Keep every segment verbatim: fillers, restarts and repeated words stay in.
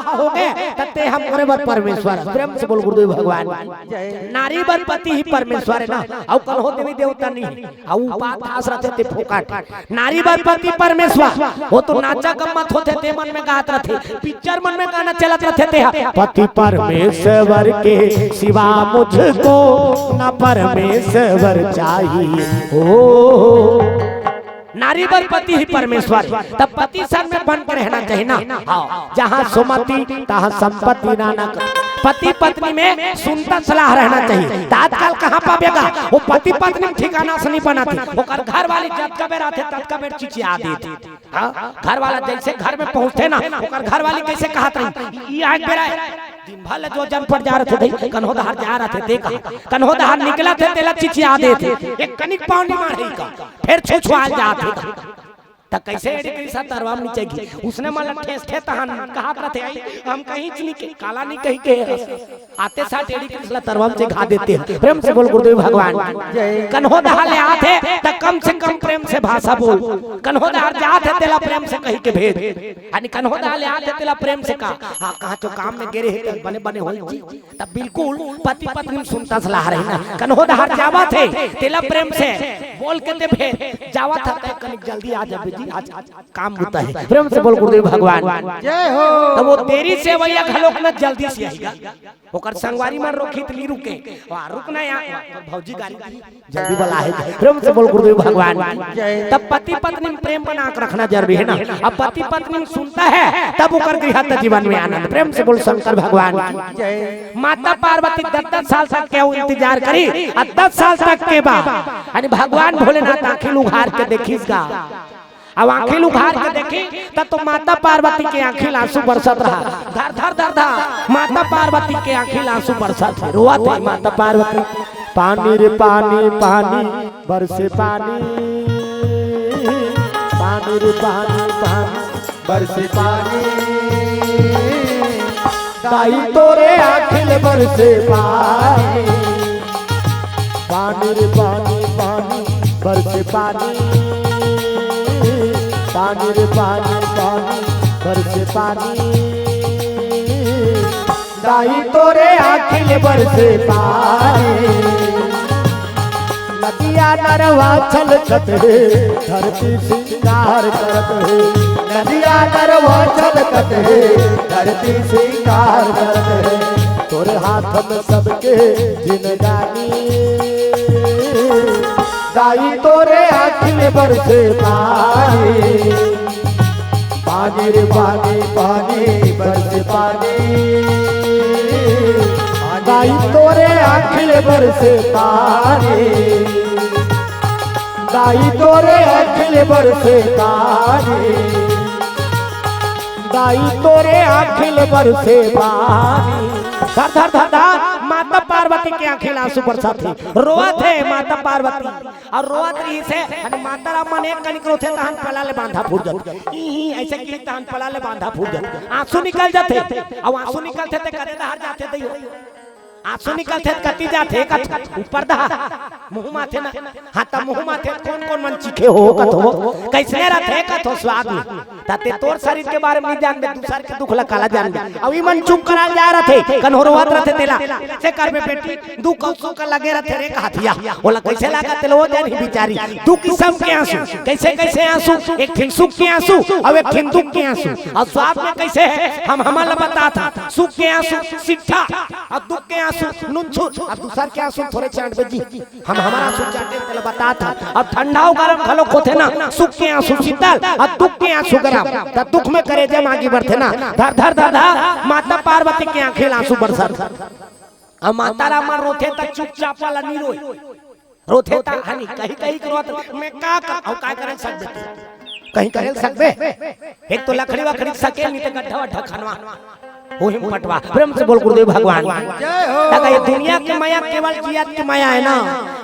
हो गे, त ते ह मोरे बर परमेश्वर। प्रेम से बोल गुरुदेव भगवान। नारी बर पति ही परमेश्वर हे ना, अउ कन्हो देवी देवता नहीं हे। अउ उपास रथे ते फोकट। नारी बर पति परमेश्वर, वो तो नाचा गम्मत होथे, ते मन में गात रथे, पिक्चर मन में गाना चलत रथे, ते ह पति परमेश्वर के सिवा मुझको न परमेश्वर चाहिए। ओ नारी बर पति ही परमेश्वर, तब पति संग में बन के रहना चाहिए ना। हाँ, जहाँ सुमति तहाँ संपत्ति नाना कर। पति पत्नी में सुनता सलाह रहना चाहिए। त आजकल कहाँ पाबे गा, वो पति पत्नी में ठिकाना से नहीं बनाते, ओकर घर वाली जतका बेर आथे ततका बेर चिचिया देथे। हाँ, घर वाला जैसे घर में पहुँचथे ना, ओकर घर वाली कैसे कहत रही, "ई आए बेरा हे।" दिन भर ले जो जन पर जा रथे, कन्हो दहार जा रथे, ते कहा, कन्हो दहार निकलथे, तेला चिचिया देथे, एक कनिक पाँव निमाड़ही का, फेर छुछुआल जाथे का। त कैसे एड़ी कृष्णा तरवा में नीचे गी? उसने मन ला ठेस थे तहन कहत रथे, "आई, हम कहीं नहीं के, काला नहीं कहीं के।" आते साथ एड़ी कृष्णा तरवा में से घा देते हैं। प्रेम से बोल गुरुदेव भगवान। कन्हो दहार ले आथे, त कम से कम प्रेम से भाषा बोल। कन्हो दहार जाथे, तेला प्रेम से कही के भेज। यानी कन्हो दहार ले आथे, तेला प्रेम से कहा, "हाँ, कहाँ तो काम में गे रहे, त बने बने होई जी।" तब बिल्कुल पति पत्नी में सुनता सलाह रही ना। कन्हो दहार जावथे, तेला प्रेम से बोल के ते भेज, "जावत ह, तैं कनिक जल्दी आ जाबे जी, आज काम बुता हे।" प्रेम से बोल गुरुदेव भगवान। जय हो। तब वो देरी से अवइया घलोक न जल्दी से आही गा। ओकर संगवारी मन रोकही त नी रुके। वाह, रुकना यार, भौजी गारी जल्दी वाला हे। प्रेम से बोल गुरुदेव भगवान। जय। तब पति पत्नी में प्रेम बना के रखना जरूरी हे ना। अब पति पत्नी में सुनता हे, तब ओकर गृहस्थ जीवन में आनंद। प्रेम से बोल शंकर भगवान। जय। माता पार्वती दस दस साल तक के वो इंतजार करी, अउ दस साल तक के बाद यानी भगवान भोलेनाथ आँखी ल उघार के देखिस गा। अब आँखी ल उघार के देखी, त तो माता पार्वती के आँखी ल आंसू बरसत रहा। धर धर धर धर, माता पार्वती के आँखी ल आंसू बरसत हे, रोवत हे माता पार्वती। पानी रे पानी, पानी बरसे पानी, पानी रे पानी, पानी बरसे पानी, दाई तोरे आँखी ले बरसे पानी। पानी रे पानी, पानी बरसे पानी, पानी रे पानी, पानी बरसे पानी, दाई तोरे आँखी ले बरसे पानी। नदिया नरवा छलकत हे, धरती सिंगार करत हे। नदिया नरवा छलकत हे, धरती सिंगार करत हे। तोरे हाथ में सबके जिनगानी, दाई तोरे आँखी ले बरसे पानी। पानी रे पानी, पानी बरसे पानी, दाई तोरे आँखी ले बरसे पानी, दाई तोरे आँखी ले बरसे पानी, दाई तोरे आँखी ले बरसे पानी। धर धर धर धर, माता पार्वती के आँखी ले आंसू बरसत हे, रोवत हे माता पार्वती। अउ रोवत रहिस हे, अने माता राम मन एक कनिक रोथे तहन पला ले बांधा फूट जाथे। इही अइसे कि तहन पला ले बांधा फूट जाथे, आंसू निकल जाथे। अउ आंसू निकलथे ते कते डहर जाथे दई हो? आंसू निकलथे त कति जाथे कथे ऊपर डहर, मुंह माथे ना। हाँ, त मुंह माथे कोन कोन मन चीखे हो कथो, कइसने रथे कथो स्वाद में। त ते तोर शरीर के बारे में नहीं जानबे, दूसर के दुख ला काला जानबे। अउ ई मन चुप करा जा रथे, कन्हो रोवत रथे तेला। से करबे बेटी, दुख अउ सुख लगे रथे रे कहत हिया। ओला कइसे लागत तेला वो जानही बिचारी। दू किसम के आंसू, कइसे कइसे आंसू, एक ठिन सुख के आंसू अउ एक ठिन दुख के आंसू। अउ स्वाद में कइसे हे, हम हमन ला बतात हन। सुख के आंसू सिट्ठा, अउ दुख के आंसू नुनछुन, अउ दूसर के आंसू थोरे चांटबे जी। हम हमर आंसू चाटे तेला बतात हन। अउ ठंडा अउ गरम घलोक होथे ना, सुख के आंसू शीतल अउ दुख के आंसू गरम। त दुख में करेजा म आगी बरथे ना, धर धर धर धर, माता पार्वती के आंखी ले आंसू बरसत। अउ माता राम रोथे त चुपचाप वाला नी रोय। रोथे त हनी कहीं कहीं के रोत, मैं का कर, अउ का करे सकबे तू? कहीं करे सकबे? एक तो लकड़ी वकड़ी सके, नहीं तो गड्ढा वड्ढा खनवा। ओही में पटवा। प्रेम से बोल गुरुदेव भगवान। जय हो। त ये दुनिया के मया केवल जियत के मया हे ना,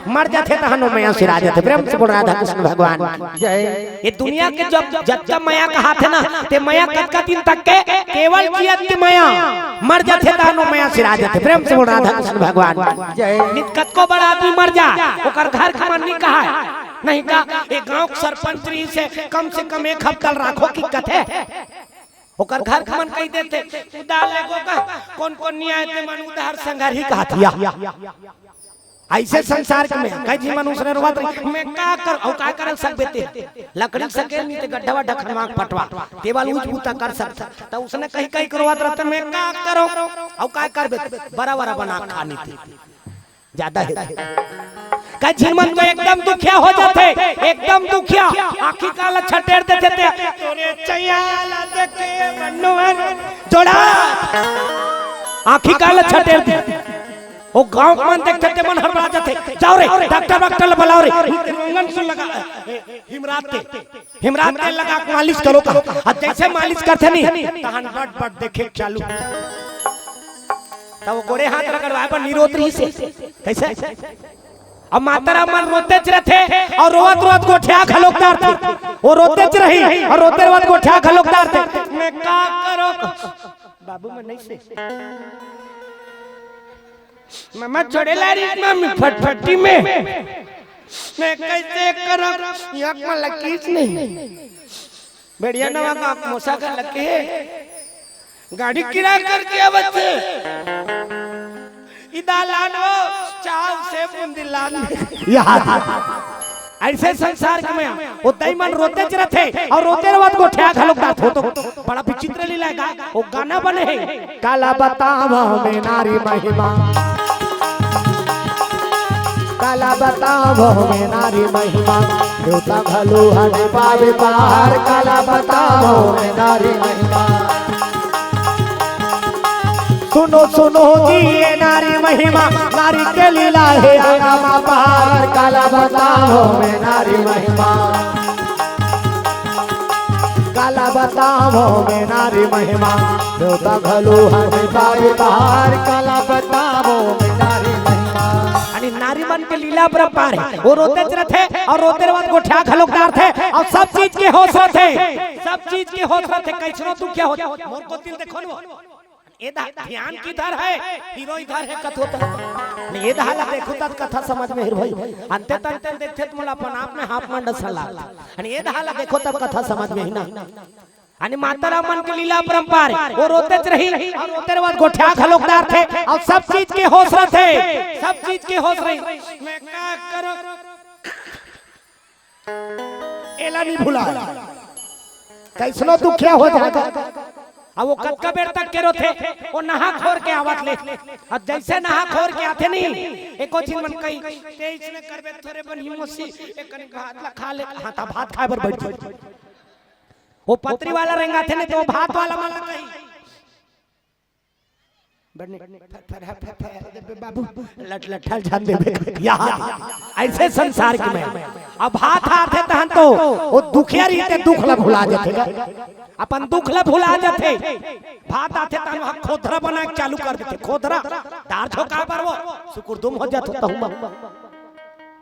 मर जाथे तहन ओ मया सिरा जाथे। प्रेम से बोल राधा कृष्ण भगवान। जय। ये दुनिया के जब जतका मया कहाथे ना, ते मया कतका दिन तक के? केवल जियत के मया, मर जाथे तहन ओ मया सिरा जाथे। प्रेम से बोल राधा कृष्ण भगवान। जय। नित कतको बड़ा आदमी मर जा, ओकर घर के मन नहीं कहाय, नहीं का, ये गांव के सरपंच रहिस हे, कम से कम एक हफ्ता ल राखो कि कथे। ओकर घर के मन कहि देथे, "उधार लेगो का, कोन कोन नइ आए ते मन उधार संघार ही कहत हिया।" अइसे संसार के में कई झी मन उसने रोवत रही, "मैं का कर, अउ का कर सकबे ते? लकड़ी सकेल नइ ते गड्ढा वड्ढा खनवा के पटवा, ते वाला ऊंच बूता कर सकत।" त उसने कहि कहि के रोवत रहते, "मैं का करो, अउ का करबे ते? बरा बरा बना खा नइ ते।" जादा हे। कई झिन मन तो एकदम दुखिया हो जाथे, एकदम दुखिया, आँखी काला छटेर देथे ते। तोरे चैया ला देखे बन्नो हन जोड़ा। आँखी काला छटेर दे। ओ गाँव के मन देखथे ते मन हड़बड़ा जाथे। "जाओ रे, डॉक्टर, डॉक्टर ला बुलाओ रे।" मंगन सुन लगा, हिमरात ते। हिमरात तेल लगा के मालिश करो का। अब जइसे मालिश करथे नी, तहन बट बट देखे चालू। तब वो गोड़े हाथ रगड़वाए बर निरोध रहिसे। कइसे? अब माता राम मन रोतेच रथे अउ रोवत रोवत गोठिया घलोक डारथे। वो रोतेच रही अउ रोते रोवत गोठिया घलोक डारथे। मैं का करो? बाबू मन नइसे। ममा छोड़े ला रही मम्मी फटफटी में। मैं कइसे करब? यक म लकीस नहीं। बढ़िया नवा का मोसा का लगे। गाड़ी किराया करके आवत हे। इदा लान हो, चाव से बुंदी लान। याद। अइसे संसार के में वो दई मन रोतेच रथे अउ रोते रोवत गोठिया घलोक डारथे। तो बड़ा विचित्र लीला हे गा। वो गाना बने हे। काला बतावँव मैं नारी महिमा, काला बतावँव मैं नारी महिमा, देवता घलो हर पावे पार, काला बतावँव मैं नारी महिमा। सुनो सुनो जी ये नारी महिमा, नारी के लीला हे अगम अपार, काला बतावँव मैं नारी महिमा। काला बतावँव मैं नारी महिमा, देवता घलो हर पावे पार, काला बतावँव मैं नारी महिमा। यानी नारी मन के लीला अपरंपार हे। वो रोतेच रथे अउ रोते रोवत गोठिया घलोक डारथे अउ सब चीज के होस रथे, सब चीज के होस रथे। कइसनो दुखिया हो, मोर कोति ल देखो न वो। ये दा-, ध्यान किधर है? हीरो इधर है कथो त। नहीं, ये दहा ला देखो तब कथा समझ में ही भाई। अंते तंते देखथे त मोला अपन आप में हाफ मंडा सा लागथे। अने ये दहा ला देखो तब कथा समझ में ही ना। अने माता राम मन के लीला अपरंपार हे। वो रोतेच रही अउ रोते रोवत गोठिया घलोक डारथे अउ सब चीज के होस रथे, सब चीज के होस रही। मैं का करो? एला नइ भुला। कइसनो दुखिया हो जाय। अब वो कतका बेर तक के रोथे, वो नहा खोर के आवत ले। अब जइसे नहा खोर के आथे नी, एको झिन मन कही, "ते अइसने करबे थोरे बन ही मोसी, एक कनिक भात ला खा ले।" हाँ, त भात खाय बर बइठ जाय। वो पतरी वाला रेंगाथे नी, त वो भात वाला मन ला कही, बने, फर, फर, फर, फर, फर, देबे बाबू, लट, लट, ठल झन देबे। या, अइसे संसार के में। अब भात आथे तहन तो, वो दुखिया रहिथे, दुख ला भुला जाथे गा। अपन दुख ला भुला जाथे। भात आथे तहन वहाँ खोधरा बना के चालू कर देथे। खोधरा, दार झोंका बर वो, सुकुरदुम हो जाथे तहूँ म।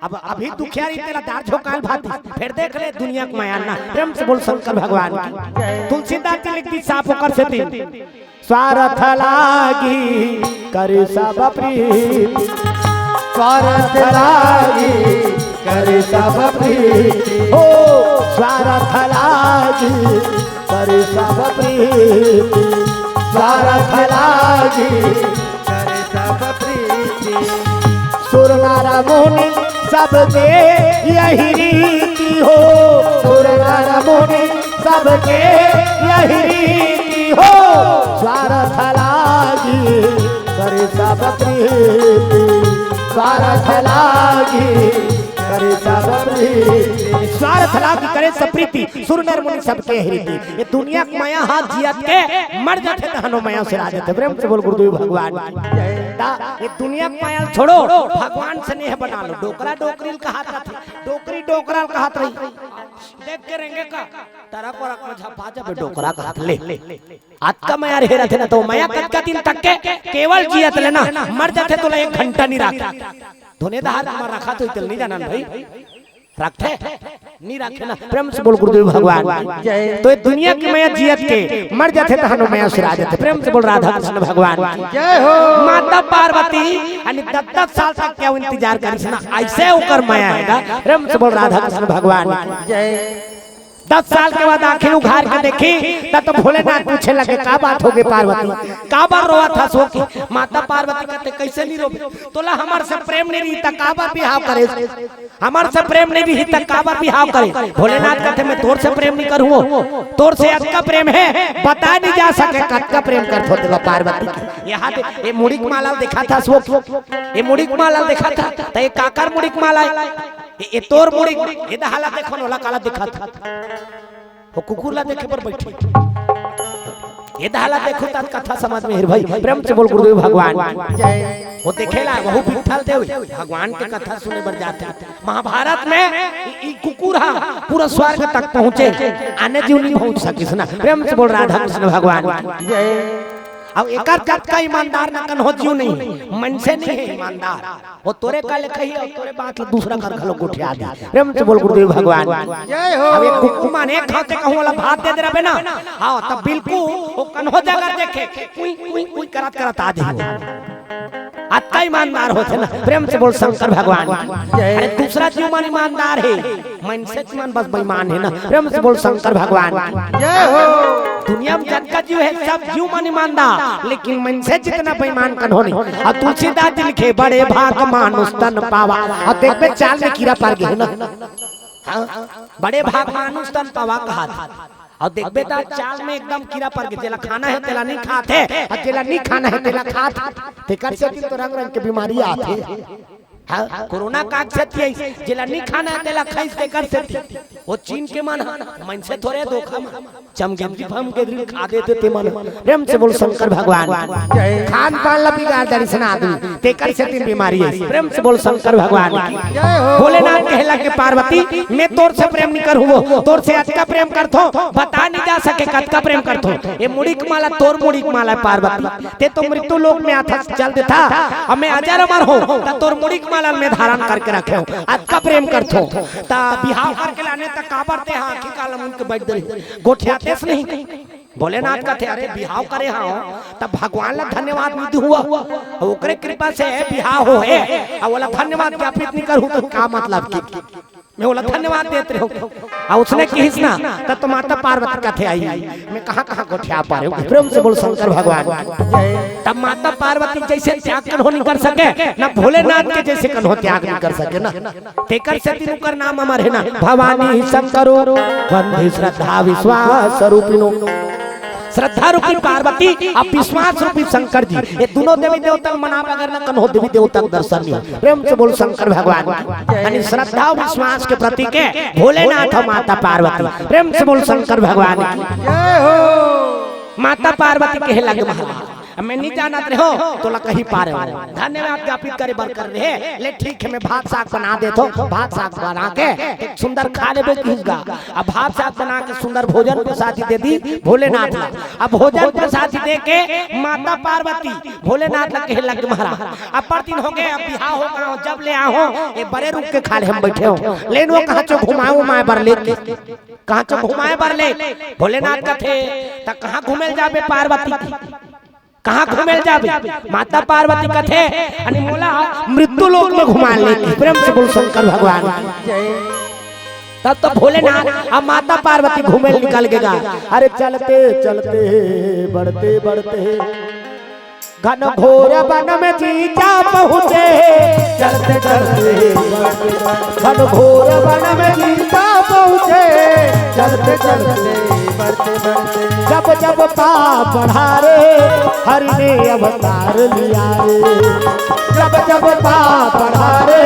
अब अभी दुखिया रही तेला दार झोंकाल भात, फेर देख ले दुनिया के मया ना। प्रेम से बोल शंकर भगवान की। तुलसीदास जी लिख दिस साफ ओकर सेती। स्वार्थ लागी करे सब प्रीति, स्वार्थ लागी करे सब प्रीति, हो स्वार्थ लागी करे सब प्रीति, स्वार्थ लागी करे सब प्रीति। सुर नर मुनि सबके यही रीति हो, सुर नर मुनि सबके यही रीति हो। स्वार्थ लागी करे सब प्रीति, स्वार्थ लागी करे सब प्रीति। स्वार्थ लागी करे सब प्रीति, सुर नर मुनि सबके यही रीति। ये दुनिया के मया हा जियत के मर जाथे तहनो मया सिरा जाथे। प्रेम से बोल गुरुदेव भगवान की। ता ये दुनिया के मया छोड़ो, भगवान से नेह बना लो। डोकरा डोकरी ल कहत रथे, डोकरी डोकरा ल कहत रही। देख के रेंगे का, तरक वरक म झपा जाबे डोकरा कहत ले। अतका मया रहे रथे ना, त मया कतका दिन तक के केवल जियत ले ना, मर जाथे त ओला एक घंटा नइ राखे। धुने दहार म रखा तो इतल नइ जानन भाई। रखथे? नइ रखे ना। प्रेम से बोल गुरुदेव भगवान की। जय। त ये दुनिया के मया जियत के मर जाथे तहनो मया सिरा जाथे। प्रेम से बोल राधा कृष्ण भगवान की। जय हो। माता पार्वती अने दस दस साल तक के इंतजार करिस ना, अइसे ओकर मया हे गा। प्रेम से बोल राधा कृष्ण भगवान की। जय। दस साल के बाद आँखी उघार के देखी, त तो भोलेनाथ पूछे लगे, "का बात होगे पार्वती? काबर रोवत हस?" हो कि माता पार्वती कथे, "कइसे नहीं रोबे? तोला हमर से प्रेम नहीं रही, त काबर बिहाव करे? हमर से प्रेम नहीं रही, त काबर बिहाव करे?" भोलेनाथ कथे, "मैं तोर से प्रेम नहीं करूँ हो, तोर से अतका प्रेम हे, बता नहीं जा सके, कतका प्रेम करथो तेला पार्वती के।" यहाँ दे, ये मुड़ी के माला ल देखत हस वो, ये मुड़ी के माला ल देखत हस, त ये काकर मुड़ी के माला हे? ये, ये तोर मुड़ी, ये दे हालत देखो न, ओला काला दिखत हे। वो कुकुर ला देखे बर बैठे। ये दे हालत देखो, तब कथा समझ में हे भाई। प्रेम से बोल गुरुदेव भगवान। वो देखेला, वहू विठल देव, भगवान के कथा सुने बर जाथे। महाभारत में ई, ई कुकुर हा पूरा स्वर्ग तक पहुँचे, आने जीव नहीं पहुँच सकिस ना। प्रेम से बोल राधा कृष्ण भगवान। अब एकर जतका ईमानदार ना कन्हो जीव नहीं, मनसे नहीं हे ईमानदार। वो तोरे का लेखा ही, अउ तोरे बात ल दूसरा कर घलो गोठिया दे। प्रेम से बोल गुरुदेव भगवान। जय हो। अब एक कुकुर माने खाते कहूँ वाला भात दे दे रहे ना, हाँ, तब बिल्कुल वो कन्हो जगह देखे, कुई, कुई, कुई करत करत आ जाए। अतका ईमानदार होथे ना। प्रेम से बोल शंकर भगवान। जय। अरे दूसरा जीव मन ईमानदार हे, मनसे मन बस बेईमान हे ना। प्रेम से बोल शंकर भगवान। जय हो। दुनिया में जतका जीव हे, सब जीव मन ईमानदार, लेकिन मनसे जितना बेईमान कन्हो नहीं। अउ तुलसीदास जी लिखे, "बड़े भाग मानुष तन पावा।" अउ देखबे, चाल में कीरा पर गे हे ना। हाँ? "बड़े भाग मानुष तन पावा" कहा था। अउ देखबे, त चाल में एकदम कीरा पर गे, जेला खाना हे, तेला नहीं खात हे, अउ जेला नहीं खाना हे, तेला खात हे। तेकर सेती तो रंग रंग के बीमारी आथे। हाँ, कोरोना काज सेती आइस, जेला नहीं खाना हे, तेला खाइस, तेकर सेती। वो चीन के मन ह, मनसे थोरे धोखा म, चमगेदरी फमगेदरी खा देथे ते मन। प्रेम से बोल शंकर भगवान। जय। खान पान ला बिगाड़ डारिस ना आदमी, तेकर सेती बीमारी हे। प्रेम से बोल शंकर भगवान। जय हो। भोलेनाथ कहे लगे, "पार्वती, मैं तोर से प्रेम नहीं करूँ हो, तोर से अतका प्रेम करथो, बता नहीं जा सके कतका प्रेम करथो। ये मुड़ी के माला तोर मुड़ी के माला हे पार्वती।" ते तो मृत्यु लोक में आथस, चल देथा, अब मैं अजर अमर हों, त तोर मुड़ी के माला ल मैं धारण करके रखे हों, अतका प्रेम करथों। त बिहाव करके लाने त काबर ते हा आँखी काला मुन के बैठ दे, गोठियातेस नहीं। भोलेनाथ कथे, "अरे बिहाव करे हा, त भगवान ला धन्यवाद नहीं दूँ हो, ओकरे कृपा से बिहाव हो हे, अउ ओला धन्यवाद ज्ञापित नहीं करूँ त का मतलब की?" मैं ओला धन्यवाद देत रहूं। अउ उसने किहिस ना, तब तो माता पार्वती कथे आई, "मैं कहाँ कहाँ गोठिया पा रहे हूँ।" प्रेम से बोल शंकर भगवान। तब माता पार्वती जैसे त्याग कन्हो नहीं कर सके, ना भोलेनाथ के जैसे कन्हो त्याग नहीं कर सके ना। तेकर सेती उनकर नाम अमर हे ना, भवानी शंकरो वंदे श्रद्धा विश्वास रूपिणो। श्रद्धा रूपी पार्वती अउ विश्वास रूपी शंकर जी, ये दोनों देवी देवता ल मनाब अगर न कन्हो देवी देवता के दर्शन नहीं हो। प्रेम से बोल शंकर भगवान की। यानी श्रद्धा अउ विश्वास के प्रतीक हे भोलेनाथ अउ माता पार्वती। प्रेम से बोल शंकर भगवान की। जय हो। माता पार्वती कहे लगे, "महाराज, अब मैं नहीं जानत रहे हों, तोला कहीं पा रहे हों, धन्यवाद ज्ञापित करे बर कर रहे, ले ठीक हे, मैं भात साग बना देत हों।" भात साग बना के एक सुंदर खा लेबे किहिस गा। अब भात साग बना के सुंदर भोजन प्रसादी दे दी भोलेनाथ ला। अब भोजन प्रसादी दे के माता पार्वती भोलेनाथ ला कहे लगे, "महाराज, अब परतिन हो गे, अब बिहाव हो गे, जब ले आहों, ये बड़े रुख के खाल्हे हम बैठे हों, लेन वो कहाँ चो घुमाए उमाए बर लेके, कहाँ चो घुमाए बर ले।" भोलेनाथ कथे, "त कहाँ घूमे ल जाबे पार्वती? कहाँ घूमे ल जाबे?" माता पार्वती कथे, "अरे मोला मृत्यु लोक में घुमा ले।" प्रेम से बोल शंकर भगवान। तब तो भोलेनाथ अउ माता पार्वती घूमे ल निकल गे गा। अरे चलते चलते, बढ़ते बढ़ते, घनघोर वन में जी जा पहुँचे। चलते चलते, बढ़ते बढ़ते, घनघोर वन में जी जा पहुँचे। चलते चलते, बढ़ते बढ़ते, जब जब पाँव पड़ारे, हरि ने अवतार लिया रे। जब जब पाँव पड़ारे,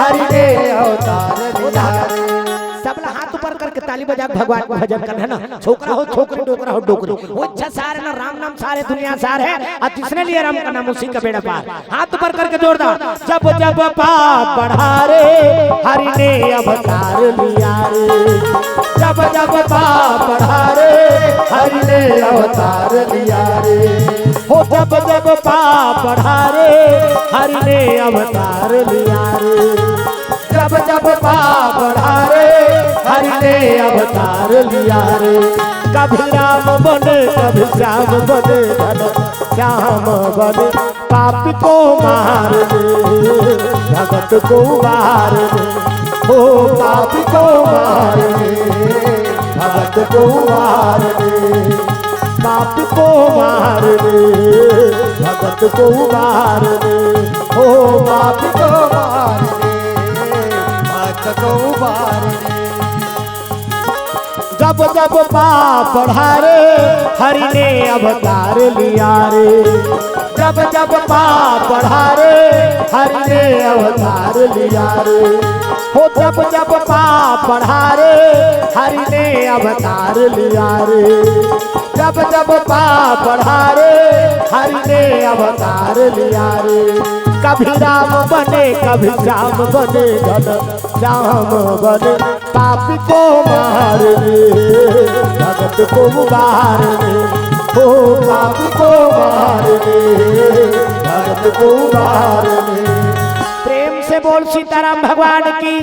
हरि ने अवतार लिया रे। सब ला हाथ ऊपर करके ताली बजा के भगवान के भजन करना हे ना। छोकरा हो छोकरी, डोकरा हो डोकरी, वो इच्छा सार हे ना, राम नाम सार हे, दुनिया सार हे, अउ जिसने लिया राम का नाम उसी का बेड़ा पार। हाथ ऊपर करके जोरदार। जब जब पाँव पड़ारे, हरि ने अवतार लिया रे। जब जब पाँव पड़ारे, हरि ने अवतार लिया रे। हो जब जब पाँव पड़ारे, हरि ने अवतार लिया रे। जब जब पाँव पड़ारे, हरि ने अवतार लिया रे। कभी राम बने, कभी श्याम बने, घनश्याम बने। पापी को मार दे, भगत को उबार दे, ओ पापी को मार दे। को उबार दे, पाप को मार दे, भगत को उबार दे, ओ पाप को मार दे, भगत को उबार दे। जब जब पाप बढ़ा रे, हरि ने अवतार लिया रे। जब जब पाप बढ़ा रे, हरि ने अवतार लिया रे। हो जब जब पाप बढ़ा रे, हरि ने अवतार लिया रे। जब जब पाप बढ़ा रे, हरि ने अवतार लिया रे। कभी राम बने, कभी श्याम बने, घन श्याम बने। पापी को मार दे, भगत को उबार दे, ओ पापी को मार दे, भगत को उबार दे। प्रेम से बोल सीताराम भगवान की।